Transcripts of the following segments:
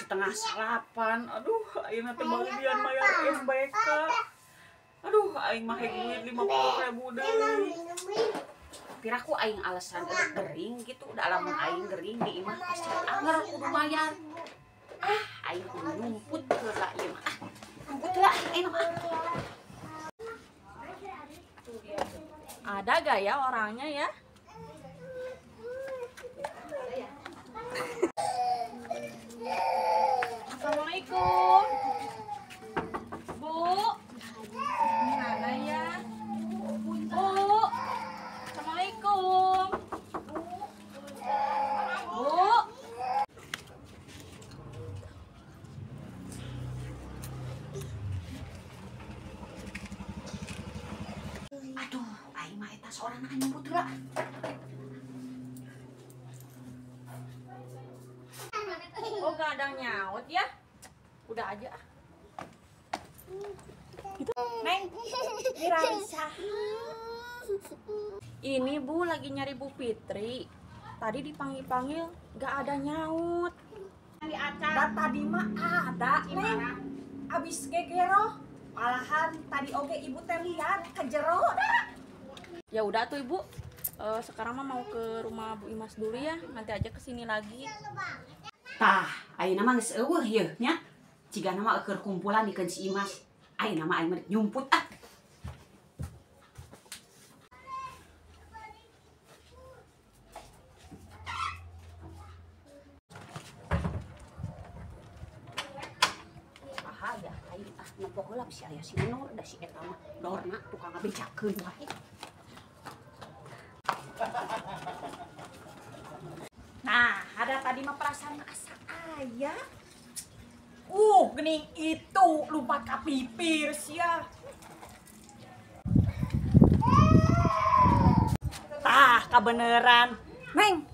7:30. Aduh, ayeuna teh bagian bayar MBK. Aduh, aing mah duit 50.000 deui. Piraku aing alasan gering gitu, udah lamun aing gering di imah pasti anger kudu bayar. Ah, aing kudu nyumput heula ieu mah. Ah, nyumput heula aing mah. Ada gak ya orangnya ya? Assalamualaikum. Bu. Mana ya? Bu. Assalamualaikum. Bu. Aduh, aing mah eta sorangan nyumput heula. Oh, gak ada nyaut ya? Udah aja. Itu, Neng, Miralisa. Ini Bu lagi nyari Bu Fitri. Tadi dipanggil-panggil gak ada nyaut. Da tadi mah ada, Neng. Abis gegeroh. Malahan tadi oge ibu teh lihat ke jero. Ya udah tuh Ibu. Sekarang mah mau ke rumah Bu Imas dulu ya. Nanti aja kesini lagi. Tah, ayeuna mah geus eueuh yeuh nya. Cigana mah keur kumpulan dikeun si Imas. Ayeuna mah aing mah nyumput ah. Ah ya, aing ah nempo heula si aya si Nur da si eta mah dorna tukang ngabejakeun wae. Nah, ada tadi mah perasaan asa aya. Gening itu lompat ka pipir sia. Tah, kabeneran. Neng.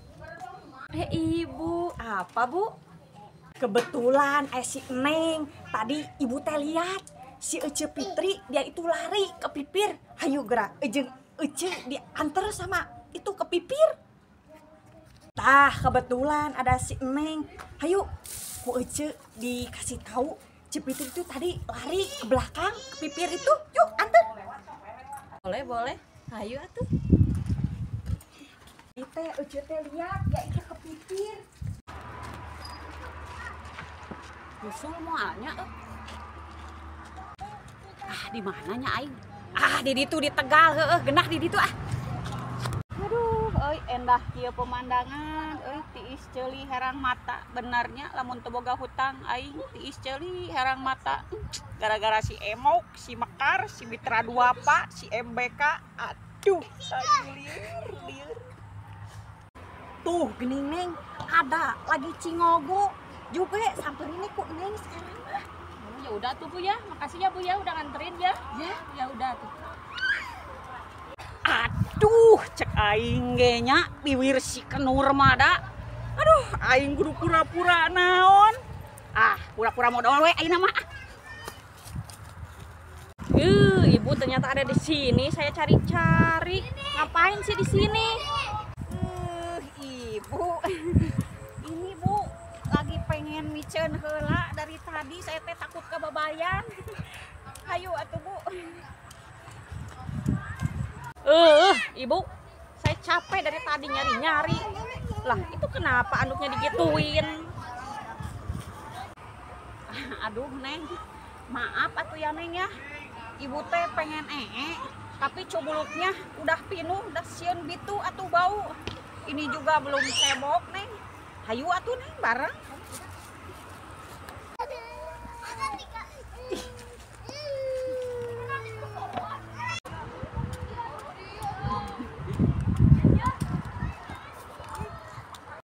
Ibu, apa Bu? Kebetulan si Neng, tadi ibu teh lihat si Ece Fitri dia itu lari ke pipir. Hayu gerak, jeung Ece diantar sama itu ke pipir. Tah, kebetulan ada si Neng. Hayu, ku Ece dikasih tahu Ece Fitri itu tadi lari ke belakang ke pipir itu. Yuk, antar. Boleh, boleh. Hayu atuh. Teh Ece teh lihat ya itu ke pipir. Nyusul moalnya. Ah, di mananya aing? Ah, di ditu di Tegal heueuh, genah di ditu ah. Aduh, euy endah kieu pemandangan, euy tiis ceuli herang mata. Benarnya lamun teu boga hutang aing tiis ceuli herang mata. Gara-gara si Emok, si Mekar, si Mitra Duafa, si MBK, aduh, aing lieur lieur. Tuh gening Neng, ada lagi cingogo juga samperin nih ku Neng sekarang mah. Ya udah tuh Bu ya, makasih ya Bu ya udah nganterin ya. Ya, ya udah tuh. Aduh, cek aing ge nya biwir si Kenur mah da. Aduh, aing kudu pura-pura naon. Ah, pura-pura modal we ayeuna mah. Ibu ternyata ada di sini, saya cari-cari. Ngapain sih di sini? Ibu. Ini Bu lagi pengen miceun heula dari tadi saya teh takut kebabayan. Hayu atuh Bu. Ibu, saya capek dari tadi nyari-nyari. Lah, itu kenapa anduknya digituin? Aduh, Neng. Maaf atuh ya, Neng ya. Ibu teh pengen tapi cubuluknya udah pinuh, udah sieun bitu atuh bau. Ini juga belum cebok, Neng. Hayu atuh, Neng, bareng.